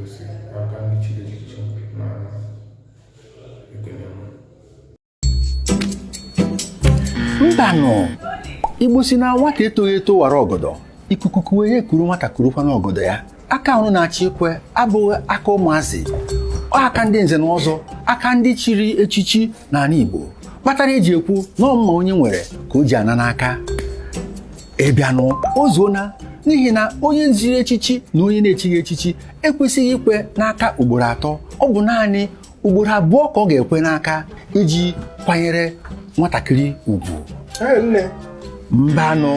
Kwesị aka ndị chiri echichi na-ana. Ekene m. Mbanụ, Igbo si na nwata etoghị eto wara ọgọdọ, ikuku kuwe ya ekuru nwata kurukwa n'ọgọdọ ya. Aka ọrụ na-achị ikwe abụghị aka ụmụazị, ọ aka ndị nze na ọzọ, aka ndị chiri echichi n'ala Igbo, kpatara eji ekwu na ọ mma onye nwere ka o ji ana n'aka. Ịbịanụ o zuona, n'ihi na onye chiri echichi na onye na-echighị echichi ekwesịghị ikwe n'aka ugboro atọ. Ọ bụ naanị ugboro abụọ ka ọ ga-ekwe n'aka iji kwanyere nwatakịrị ugwu. Nne. Mbanụ,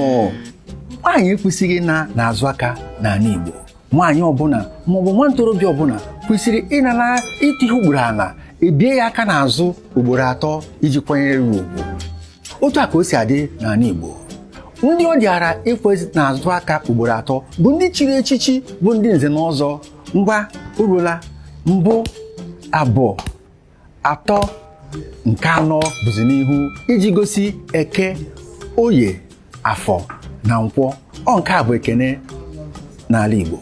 nwaanyị ekwesịghị ịna n'azụ aka n'ala Igbo. Nwaanyị ọbụla maọbụ nwa ntorobịa ọbụla kwesịrị ịnara ịtụ ihe ugboro ala ebie ya aka n'azụ ugboro atọ iji kwanyere ya ugwu. Otu a ka o si adị n'ala Igbo. Ndị ọ dịara ikwe n'azụ aka ugboro atọ bụ ndị chiri echichi, bụ ndị nze na ọzọ. Ngwa, o ruola. Mbụ, abụọ, atọ, nke anọ bụzi n'ihu iji gosi Eke, Oye, Afọ na Nkwọ. Ọ nke a bụ ekene n'ala Igbo.